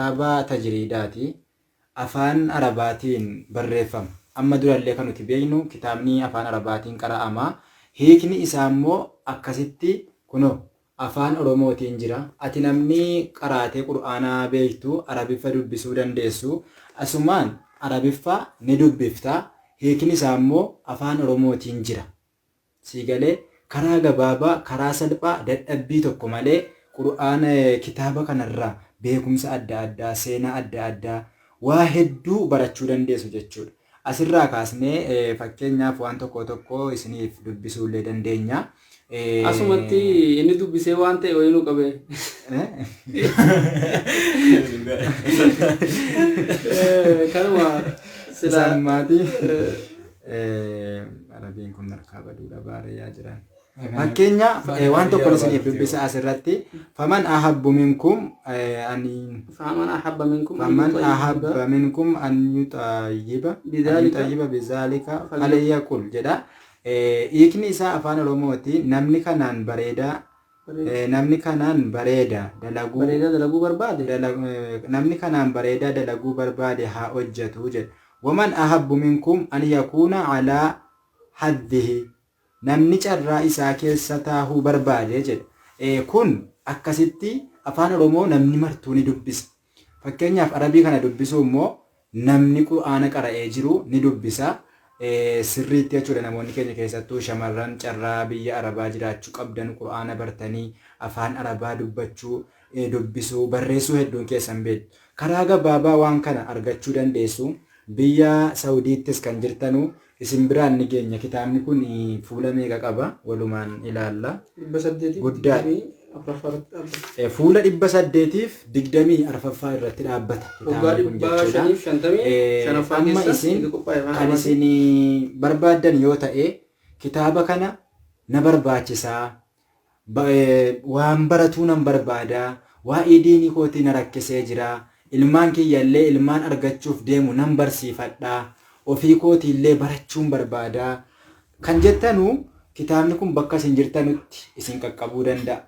Kitaaba tajriidaati. Afaan Arabaatiin barreeffama. Amma durallee kan nuti beeknu kitaabni afaan Arabaatiin qara'ama. Hiikni isaa immoo akkasitti kunoo afaan Oromootiin jira. Ati namni qaraatee Qur'aanaa beektu Arabiffa dubbisuu dandeessu. Asumaan Arabiffa ni dubbifta. Hiikni isaa immoo afaan Oromootiin jira. Sii galee? Karaa gabaabaa, karaa salphaa dadhabbii tokko malee Qur'aana kitaaba kanarraa beekumsa adda addaa, seenaa adda addaa, waa hedduu barachuu dandeessu jechuudha. Asirraa kaasnee fakkeenyaaf waan tokko tokko isiniif dubbisuullee dandeenya. Asumatti inni dubbisee waan ta'e wayii nu qabe. Kanuma sila. Isaan maatii. Arabiin kun harkaa baduudha baaree yaa jiran. Fakkeenya waan tokko isiniif dubbisa asirratti. Faman ahabbu minkum ani Faman ahabba minkum an faman ahabba minkum an yutayyiba an yutayyiba bizaalika falyaqul jedha. Hiikni isaa afaan Oromooti namni kanaan bareedaa namni kanaan bareeda dalaguu bareedaa dalaguu barbaade namni kanaan bareedaa dalaguu barbaade haa hojjatu jedha. Waman ahabbu minkum an yakuuna alaa haddihi namni carraa isaa keessa taahuu barbaade jedha. Kun akkasitti afaan Oromoo namni martuu ni dubbisa. Fakkeenyaaf Arabii kana dubbisuu immoo namni Qur'aana qara'ee jiru ni dubbisa. Sirriitti jechuudha namoonni keenya keessattuu shamarran carraa biyya Arabaa jiraachuu qabdan Qur'aana bartanii afaan Arabaa dubbachuu, dubbisuu, barreessuu hedduun keessan beektu. Karaa gabaabaa waan kana argachuu dandeessu. Biyya Saudiittis kan jirtanu isin biraan ni geenya. Kitaabni kun fuula meeqa qaba? Walumaan ilaalla. Guddaadha. 824 irratti dhaabbata. Fuula 824ffaa irratti dhaabbata Waggaa kitaabni kun jechuudha. 555ffaa Amma keessa isin inni qophaa'e afaan kan Arabaatiin. isin barbaaddan yoo ta'e kitaaba kana na barbaachisaa waan baratuu nan barbaada waa'ee diinii kootii na rakkisee jira ilmaan kiyyallee ilmaan argachuuf deemu nan barsiifadha ofii kootiillee barachuun barbaada kan jettanu kitaabni kun bakka isin jirtanutti isin qaqqabuu danda'a.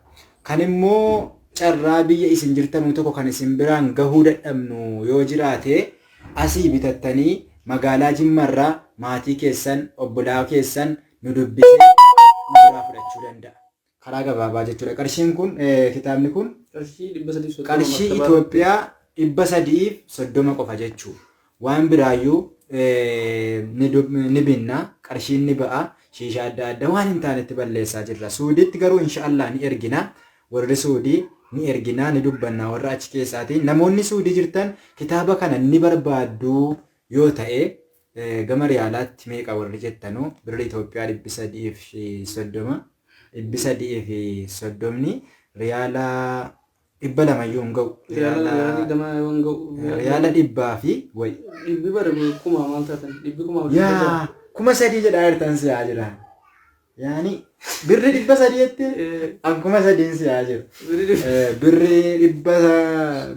Kan immoo carraa biyya isin jirtanuu tokko kan isin biraan gahuu dadhabnu yoo jiraate asii bitattanii magaalaa Jimmarraa maatii keessan obbolaa keessan nu dubbisee nu biraa fudhachuu danda'a. Karaa gabaabaa jechuudha. Qarshiin kun kitaabni kun Qarshii 330 qarshii maktabaa Itoophiyaa 330 qofa jechuu. Waan biraayyuu ni binna qarshiin ni ba'a shiishaa adda addaa waan hin taanetti balleessaa jirra. Suudiitti garuu inshaallah ni ergina. Warri Suudii ni ergina ni dubbanna warra achi keessaatiin. Namoonni Suudii jirtan kitaaba kana ni barbaadduu yoo ta'e gama riyaalaatti meeqa warri jettanu birri Itoophiyaa 330 330ni riyaala 200 iyyuu hin ga'u. Riyaala 20 yoo hin ga'u. Riyaala dhibbaa fi wayi. Dhibbi bara kuma maal taatan dhibbi kuma Yaa 3000 jedhaa jirtan si'aa jira. Yaani birri 300 jettee an 3000n si'aa jiru. Birri dhibba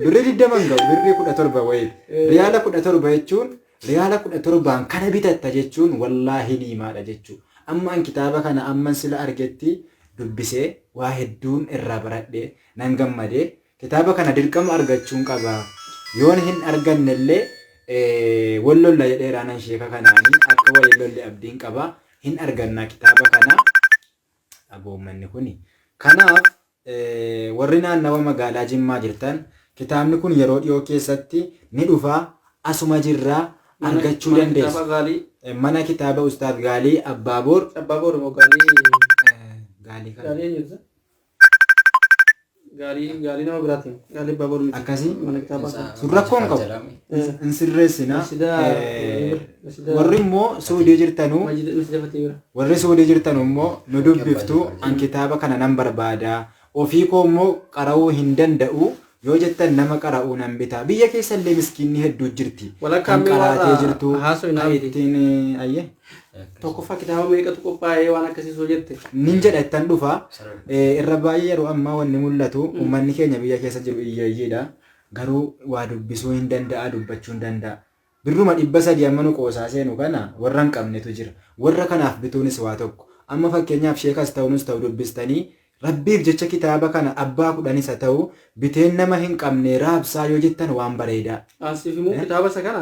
birri 20 hin ga'u birri 17 wayi. Riyaala 17 jechuun riyaala 17n kana bitatta jechuun wallaahi niimaadha jechuudha. Amma an kitaaba kana amman sila argetti dubbisee waa hedduun irraa baradhe nan gammade. Kitaaba kana dirqama argachuun qaba. Yoon hin argannellee wal lolla jedheera anan sheeka kanaani akka wal hin lolle abdiin qaba. Hin arganna kitaaba kana. Aboo ummanni kuni. Kanaaf warri naannawa magaalaa Jimmaa jirtan kitaabni kun yeroo dhiyoo keessatti ni dhufa asuma jirra argachuu Mana dandeessu. kitaaba Gaalii. Mana kitaaba Ustaaz Gaalii Abbaaboor. Abbaaboor moo Gaalii? Gaalii kana. Gaalii eenyuti? Gaalii gaalii nama biraatiin. Gaalii Abbaaboor miti. Akkasii? Mana kitaabaa sana. Sun rakkoo hin qabu. Hin sirreessina. Masjida masjida Warri immoo Suudii jirtanuu masjida masjida Fatii bira. Warri Suudii jirtanu immoo nu dubbiftu an kitaaba kana nan barbaada ofii koo immoo qara'uu hin danda'u yoo jettan nama qara'u nan bita. Biyya keessa illee miskiinni hedduu jirti. Walakkaa Kan mee qaraatee warra jirtu haasofna kan miti. ittiin ayyee. Tokkoffaa kitaaba meeqatu qophaa'ee waan akkasii soo jette. Nin jedha ittan dhufa. Irra baay'ee yeroo ammaa wanni mul'atu uummanni keenya biyya keessa jiru hiyyeeyyiidha. Garuu waa dubbisuu hin danda'a dubbachuu hin danda'a. Birruma 300 amma nu qoosaa seenu kana warra hin qabnetu jira. Warra kanaaf bituunis waa tokko. Amma fakkeenyaaf sheekas ta'u nus ta'u dubbistanii Rabbiif jecha kitaaba kana abbaa 10s haa ta'u biteen nama hin qabne raabsaa yoo jettan waan bareedaa. Asiif immoo kitaaba isa kana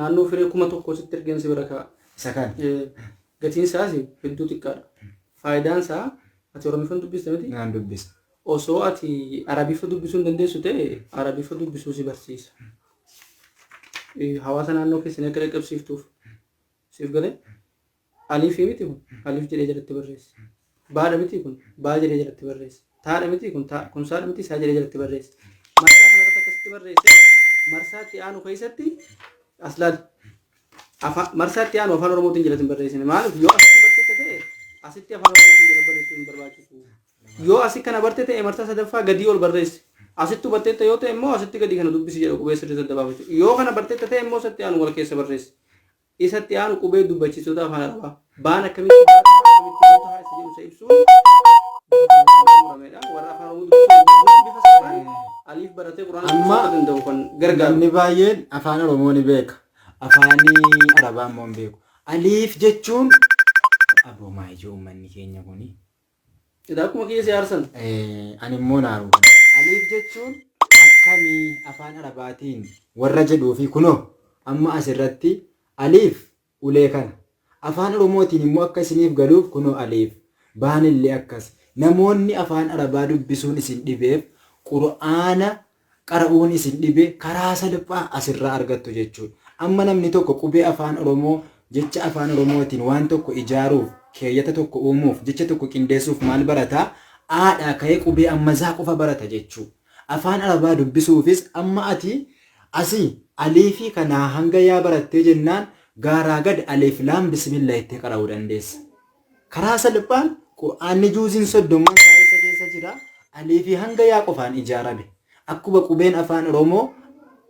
naannoo firee 1000 sitti ergeen si bira kaa'a. Isa kana. Gatiin isaas hedduu xiqqaadha. Faayidaan isaa ati Oromiffan dubbista miti? Naan dubbisa. Osoo ati Arabiffa dubbisuu hin dandeessu ta'e Arabiffa dubbisuu si barsiisa. Hawaasa naannoo keessanii akka dhaqqabsiiftuuf. Siif galee? Aliifii miti kun? Aliif jedhee jalatti barreesse. Baadha miti kun? Baa jedhee jalatti barreesse. Taadha miti kun? Taa. Kun saadha miti? Saa jedhee jalatti barreesse. Marsaa kana irratti akkasitti barreesse. Marsaa itti aanu keessatti as laali. Marsaa itti aanu afaan Oromootiin jalatti hin barreessine. Maaliif yoo asitti bartette ta'e asitti afaan Oromootiin jala barreessuu hin barbaachisu. Yoo asi kana barte ta'e marsaa sadaffaa gadii ol barreessi. Asitti hubatteetta yoo ta'e immoo asitti gadii kana dubbisi jedha qubee sirrii adda baafachuu. Yoo kana barteetta ta'e immoo isatti aanu wal keessa barreessi. Isa itti aanu qubee dubbachiistota afaan Arabaa. Baan akkamitti baa taha akkamitti buu taha isa jedhu isa ibsuun bifa kanaan kan xumuramedha. Warra afaan Oromoo dubbisuu danda'u hundi bifa salphaan aliif baratee Qur'aana dubbisuu Amma akka danda'u kan gargaaru. namni baay'een afaan Oromoo ni beeka. Afaanii Arabaa immoo hin beeku. Aliif jechuun aboo maa ijoo uummanni keenya kuni. Edaa akkuma kiyya si aarsan. Ani immoo naaru. Aliif jechuun akkamii afaan Arabaatiin warra jedhuufi kunoo amma asirratti aliif ulee kana. Afaan Oromootiin immoo akka isiniif galuuf kunoo aliif. Baanillee akkas. Namoonni afaan Arabaa dubbisuun isin dhibeef Qur'aana qara'uun isin dhibe karaa salphaa asirraa argattu jechuudha. Amma namni tokko qubee afaan Oromoo jecha afaan Oromootiin waan tokko ijaaruuf, keeyyata tokko uumuuf, jecha tokko qindeessuuf maal barata? A dhaa ka'ee qubee amma Z qofa barata jechuu. Afaan Arabaa dubbisuufis amma ati asii aliifii kanaa hanga yaa barattee jennaan gaaraa gad aliif laam bismillah jettee qara'uu dandeessa. Karaa salphaan Qur'aanni juuziin soddomman isaa eessa keessa jira? Aliifii hanga yaa qofaan ijaarame. Akkuma qubeen afaan Oromoo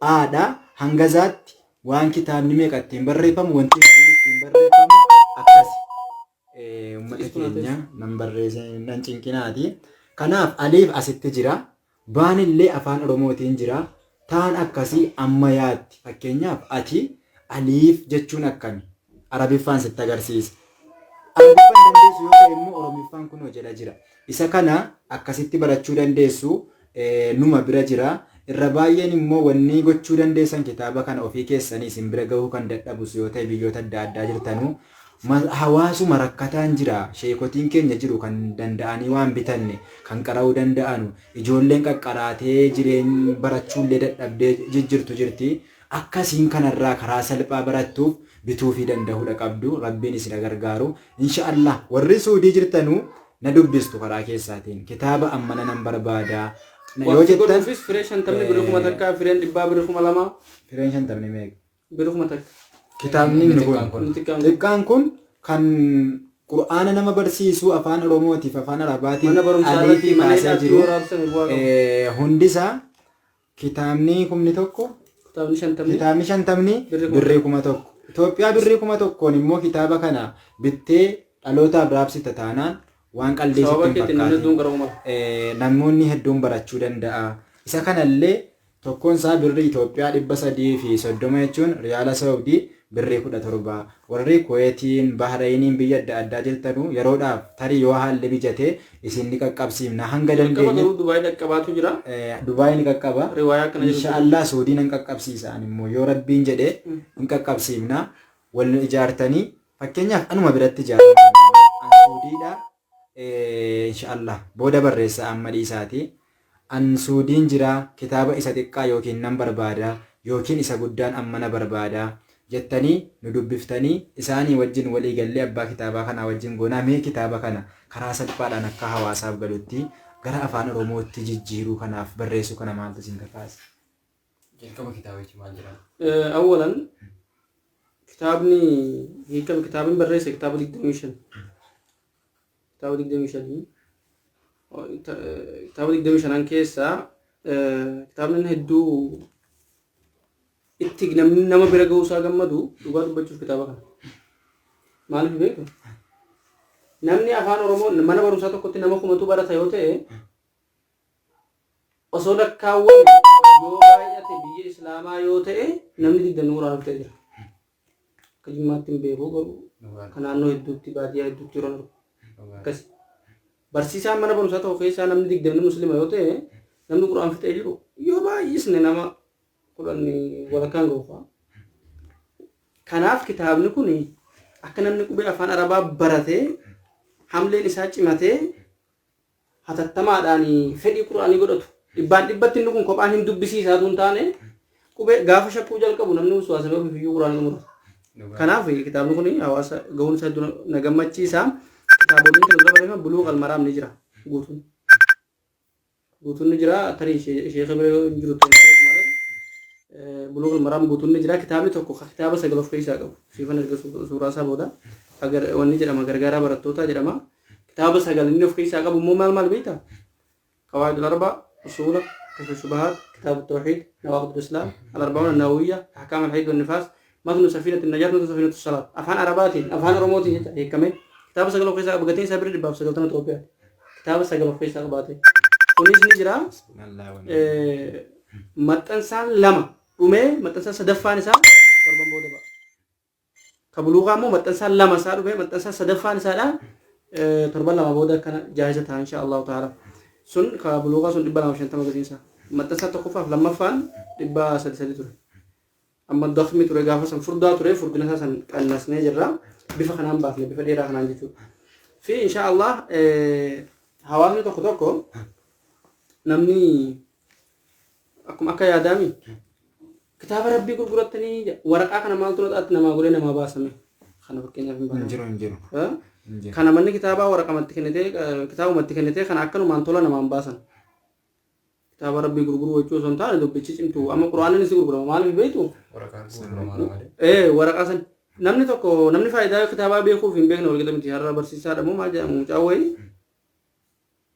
A dha hanga Zaatti waan kitaabni meeqa ittiin barreeffamu wanti hedduun ittiin barreeffamu akkasi. Uummata keenya nan barreesse nan cinqinaati. Kanaaf aliif asitti jira. Baan illee afaan Oromootiin jira. Taan akkasii amma yaatti. Fakkeenyaaf ati aliif jechuun akkami? Arabiffaan sitti agarsiisa. Arabiffaan dandeessu yoo ta'e immoo Oromiffaan kunoo jala jira. Isa kana akkasitti barachuu dandeessu numa bira jira. Irra baay'een immoo wanni gochuu dandeessan kitaaba kana ofii keessanii isin bira gahuu kan dadhabus yoo ta'e biyyoota adda addaa jirtanuu hawaasuma rakkataan jira sheekotiin keenya jiru kan danda'anii waan bitanne kan qara'uu danda'anu ijoolleen qaqqaraatee jireeny barachuullee dadhabdee jijjirtu jirti akkasiin kanarraa karaa salphaa barattuuf bituufii dandahudha qabdu rabbiin isin ha gargaaru insha Allah warri suudii jirtanu na dubbistu karaa keessaatiin kitaaba ammana nan barbaada yoo Waqfi jettan godhuufis firee shantamni birri 1000 fireen dhibbaa birri 2000. Fireen shantamni meeqa? Birri 1000. Kitaabni inni kun Inni xiqqaan kun. Xiqqaan kun kan Qur'aana nama barsiisu afaan Oromootiif afaan Arabaatiin Mana barumsaa irratti aliifii mana kaasee hidhaatti jiru yoo raabsame bu'aa qaba. Hundisaa kitaabni kumni tokko Kitaabni shantamni kitaabni shantamni birri kuma birrii 1000. Itoophiyaa birrii 1000n immoo kitaaba kana bittee dhalootaaf raabsita taanaan waan qaldii Sababa sitti hin keetiin namni fakkaatin. hedduun qaramuu mala. Namoonni hedduun barachuu danda'a. Isa kanallee Tokkoon isaa birrii Itoophiyaa 330 jechuun Riyaala Saawudii birrii 17. Warri Kuweetiin, Bahrayiniin biyya adda addaa jirtanu yeroodhaaf tarii yoo haalli mijate isin ni qaqqabsiifna hanga Jalqaba dandeenyetti. garuu Dubaay dhaqqabaatu jira. Dubaay ni qaqqaba. Riwaayaa akkana jedhu Insha jira. Allah Suudii nan qaqqabsiisa ani immoo yoo Rabbiin jedhe hin qaqqabsiifna. Wal nu ijaartanii fakkeenyaaf anuma biratti ijaarama an Suudiidha Insha Allah booda barreessa amma dhiisaati. An Suudiin jira kitaaba isa xiqqaa yookiin nan barbaada yookiin isa guddaan ammana barbaada jettanii nu dubbiftanii isaanii wajjin walii gallee abbaa kitaabaa kanaa wajjin goonaa mee kitaaba kana karaa salphaadhaan akka hawaasaaf galutti gara afaan Oromootti jijjiiruu kanaaf barreessuu kana maaltu isin kakaase? Jalqaba kitaabichi maal jedhama? Awwalan kitaabni hiikame kitaabni barreesse kitaaba 25. Kitaaba 25 kitaaba 25 keessaa kitaabni inni hedduu itti namni nama bira ga'uu isaa gammadu dhugaa dubbachuuf kitaaba kana. Maaliif beektu? Namni afaan Oromoo mana barumsaa tokkotti nama kumatu barata yoo ta'e osoo lakkaawwame yoo baay'ate biyya Islaamaa yoo ta'e namni digdamni quraana fixee jira. Akka Jimmaatti hin beeku garuu akka naannoo hedduutti baadiyyaa hedduutti yeroo argu akkasi. Barsiisaan mana barumsaa tokko keessaa namni 20 muslima yoo ta'e, namni Qur'aan fixee jiru yoo baay'isne nama 10 walakkaan gahu fa'a. Kanaaf kitaabni kun akka namni qubee afaan Arabaa baratee hamleen isaa cimatee hatattamaadhaan fedhii Qur'aanii godhatu. Dhibbaan dhibbatti inni kun kophaan hin dubbisiisaa utuu hin taane, qubee gaafa shakkuu jalqabu namni waswaasamee ofiif iyyuu Qur'aana xumurata. Kanaaf kitaabni kun hawaasa gahuun isaa hedduu na gammachiisa. Kitaaboleen kana dura barreeffaman Buluugh al-Maraam ni jira guutuun. Guutuun ni jira, tarii sheekha bira yoo hin jiru ta'e hin beeku malee Buluugh al-Maraam guutuun ni jira. Kitaabni tokko ka kitaaba 9 of keessaa qabu. Siifan erga suuraa isaa booda wanni jedhama, gargaaraa barattootaa jedhama. Kitaaba 9 inni of keessaa qabu immoo maal maal beektaa? Qawaa'idul Arba, Usuula, Kashfu Shubahaat, Kitaabu Tawhiid, Nawaaqidul Islaam, Al-Arba'uun An-Nawawiyya, Ahkaam Al-Hayd wan Nifaas, Matnu Safiinati Najaat, Matnu Safiinatu Salaat. Afaan Arabaatiin, Afaan Oromootiin jecha hiikkamee kitaaba 9 of keessaa qaba. Gatiin isaa birrii 190 Itoophiyaati. Kitaaba 9 of keessaa qabaate. Kunis ni jira. Maxxansaan 2 dhumee maxxansaan sadaffaan isaa torban booda ba'a. Ka buluuqaa immoo maxxansaan 2 isaa dhufe, maxxansaan sadaffaan isaadha torban 2 booda akkana jaahiza ta'a insha Allahu ta'ala. Sun ka buluuqaa sun 250 gatiin isaa. Maxxansaan tokkoffaaf lammaffaan 300 ture. Amma dafmi ture, gaafa san furdaa ture, furdina isaa san qannasnee jirra. Bifa kanaan baafne, bifa dheeraa kanaan jechuudha. Fi insha Allah hawaasni tokko tokko, namni akkuma akka yaadaami kitaaba rabbii gurgurattanii waraqaa kana maaltu naxaatti namaa godhee namaa baasame kana fakkeenyaaf hin Hin jiru, hin jiru. Eh? Hin jiru. Kana manni kitaabaa waraqamatti kennitee, kitaabumatti kennitee kana akkanumaan tola namaan baasan. Kitaaba rabbii gurguruu jechuu osoo hin taane, dubbichi cimtu. Amma qura'aanni si gurgurama, maaliif beektu? Waraqaan gurguramaa malee. Ee, waraqaa san namni tokko, namni faayidaa kitaabaa beekuuf hin beekne walqixa miti. Har'a barsiisaadha moo maal jedhamu, mucaa wayii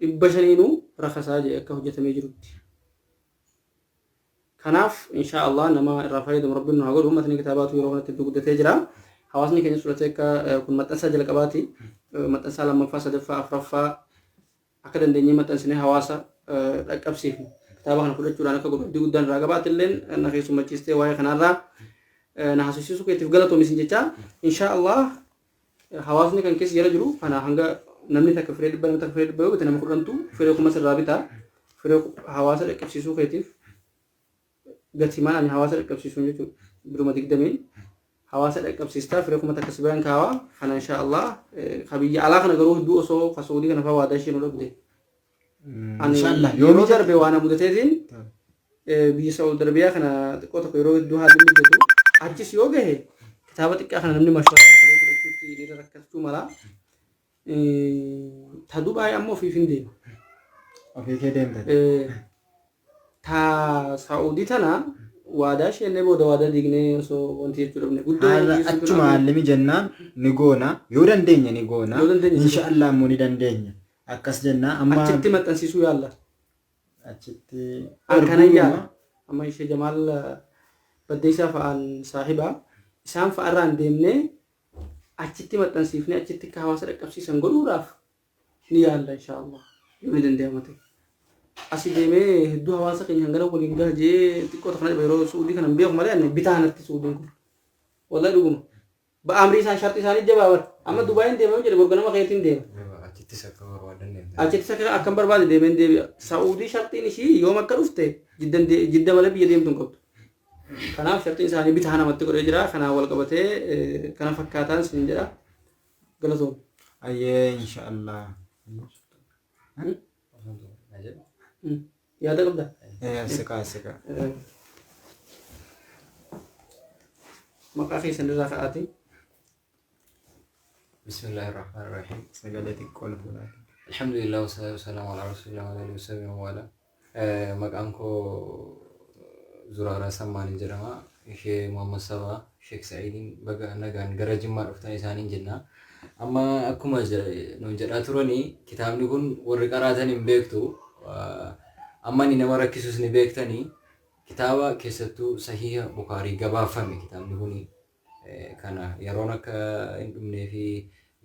500nuu rakasaa jedhe akka hojjetamee jirutti. Kanaaf insha Allah nama irraa fayyadamu Rabbiin nu haa godhu. Matni kitaabaatu yeroo kanatti hedduu guddatee jira. Hawaasni keenya fudhatee akka kun maxxansaa jalqabaati. Maxxansaa lammaffaa, sadaffaa, afuraffaa akka dandeenyee maxxansinee hawaasa dhaqqabsiifnu. Kitaaba kana fudhachuudhaan akka godhu abdii guddaan irraa qabaate illeen na keessummachiistee waa'ee kanarraa na haasofsiisuu keetiif galatoomi isin jecha. Insha Allah hawaasni kan keessa jala jiru kana hanga namni takka firee 100, namni takka firee 100 yoo bite, nama 10tu firee 1000 sirraa bita. Firee hawaasa dhaqqabsiisuu keetiif gatimaan ani hawaasa dhaqqabsiisuun jechuudha. Biruma 20n hawaasa dhaqqabsiistaa, firee 1000 si biraan kaawaa kana insha Allah. Ka biyya alaa kana garuu hedduu osoo ka Saudii kana fa'aa waadaa ishee nu dhabde. Ani Inshallah. yeroo darbe waan na mudateetiin biyya Saudi Arabiyaa kana xiqqoo tokko yeroo hedduu haalli mijatu, achis yoo gahe kitaaba xiqqaa kana namni mashwaraa kafalee fudhachuutti ni rakkachuu mala. Ta Dubaay ammoo ofiif hin deema. Ofii kee deemta. Ta Saudii tana waadaa isheenee booda waadaa diignee osoo wanti jechuu dhabne guddoo Haala biyyi sun tun achuma amma haalli mijannaan ni goona. Yoo dandeenye ni goona. Yoo dandeenye ni goona. Inshallah immoo ni dandeenya. Akkas jenna amma achitti maxxansiisuu yaalla. Achitti An kanan erguuma. yaala. Amma ishee Jamaal Baddeessaa fa'aan saahiba. Isaan fa'arraan deemnee achitti maxxansiifnee achitti akka hawaasa dhaqqabsiisan godhuudhaaf ni yaalla insha Allah. Yoo ni danda'ama ta'e. Asi deemee hedduu hawaasa keenya hangana waliin gaha jee xiqqoo takka na dhiba, yeroo Suudii kana hin beeku malee ani bitaa natti Suudiin kun. Wallahi dhuguma. Amrii isaan sharxii isaanii jabaa bar. Amma Dubaayin deema yoo jedhe borga nama keetiin deema. Achittis akka barbaadan deemta. Achittis akka akkan barbaade deemeen deebi'a. Saa'udii sharxiin ishii yoom akka dhufte jiddan jidda malee biyya deemtu hin qabdu. Kanaaf sharxiin isaanii bitaa namatti godhee jira. Kanaan wal qabatee kana fakkaataan isin jedha. Galatoom. Ayyee, inshallah. Yaada qabda? Siqaa siqaa. Maqaa keessan irraa ka'aati. Bismillahirrahmanirrahim. Sagalee xiqqoo ol fuudhaati. Alhamdulillah, wassalatu wassalamu ala rasulillah wa alihi wasallam wa wala. Maqaan koo Zuraaraa Sammaanii jedhama. Ishee Muhammad Sabaa Sheek Sa'iidiin baga nagaan gara Jimmaa dhuftan isaaniin jenna. Amma akkuma nuun jedhaa turanii, kitaabni kun warri qaraatan hin beektu. Amma inni nama rakkisus ni beektanii. Kitaaba keessattuu Sahiha Bukaarii gabaabfame kitaabni kuni. Kana yeroon akka hin dhumnee fi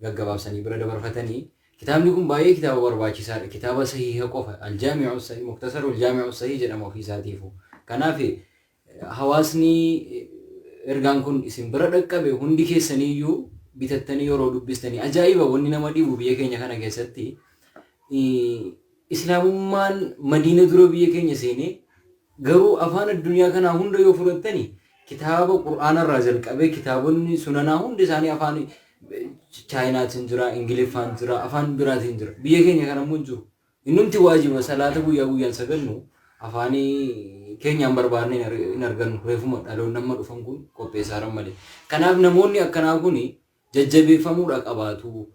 gaggabaabsanii bira dabarfatanii, kitaabni kun baay'ee kitaaba barbaachisaadha. Kitaaba sahiha qofa, aljaami'u sahih, muktasaru aljaami'u sahih jedhama ofii isaatiifu. Kanaaf hawaasni ergaan kun isin bira dhaqqabe hundi keessaniiyyuu bitattanii yeroo dubbistanii, ajaa'iba, wanni nama dhibu biyya keenya kana keessatti Islaamummaan Madiina dura biyya keenya seenee, garuu afaan addunyaa kanaa hunda yoo fudhattani, kitaaba Qur'aana irraa jalqabee kitaabonni sunanaa hundi isaanii afaan Chaayinaatiin jira, Ingiliffaan jira, afaan biraatiin jira. Biyya keenya kana immoo hin jiru. Innumti waajiba salaata guyyaa guyyaan sagannu afaanii keenyaan barbaadne hin argannu. Reefuma dhaloonni amma dhufan kun qopheessaaran malee. Kanaaf namoonni akkanaa kun jajjabeeffamuudha qabaatu.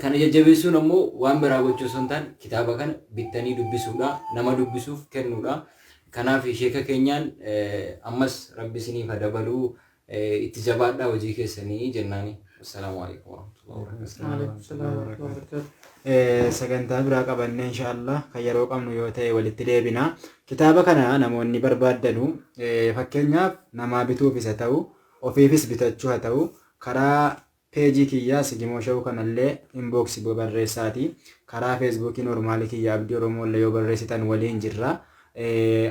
Kana jajjabeessuun ammoo waan biraa gochuu osoo hin taane kitaaba kana bittanii dubbisuudha, nama dubbisuuf kennuudha. Kanaaf sheeka keenyaan ammas Rabbi isiniif haa dabaluu, itti jabaadhaa hojii keessanii jennaani. Assalaamu alaikum warahmatullahi wabarakatuh. Waalaikum salaam warahmatullahi wabarakatuh. Sagantaa biraa qabannee inshaallah kan yeroo qabnu yoo ta'e walitti deebina. Kitaaba kana namoonni barbaaddanu, fakkeenyaaf namaa bituufis haa ta'u, ofiifis bitachuu haa ta'u, karaa peejii kiyyaa Sigimoo Show kanallee inbox barreessaati. Karaa Feesbuukii normaalii kiyya Abdii Oromoo illee yoo barreessitan waliin jirra.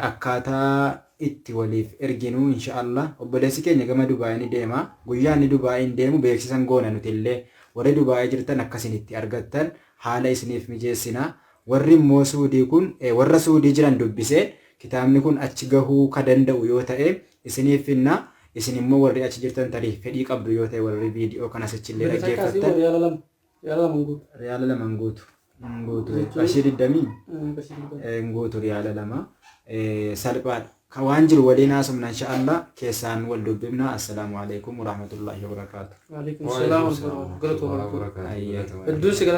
Akkaataa itti waliif erginu inshaallah obboleessi keenya gama Dubaayii ni deema. Guyyaa inni Dubaayiin deemu beeksisan goona. Nuti illee warri Dubaayii jirtan akkasin itti argattan haala isiniif mijeessina. Warri immoo Suudii kun, warra Suudii jiran dubbisee kitaabni kun achi gahuu ka danda'u yoo ta'e isiniif finna. Isin immoo warri achi jirtan tarii fedhii qabdu yoo ta'e, warri viidiyoo kanas achillee Birri takkaas dhaggeeffattan. Riyaala 2. Riyaala 2 hin guutu. Riyaala 2 hin guutu. Hin guutu. Jechuun? Qarshii 20? Qarshii 20. Hin guutu riyaala 2. Salphaadha. Kan waan jiru waliin haasofna inshaallah, keessaan wal dubbifna. Assalaamu alaikum warahmatullahi wabarakaatu. Waalaikum salaam warahmatullahi wabarakatuh. Galatooma. Hedduun si galatoomna.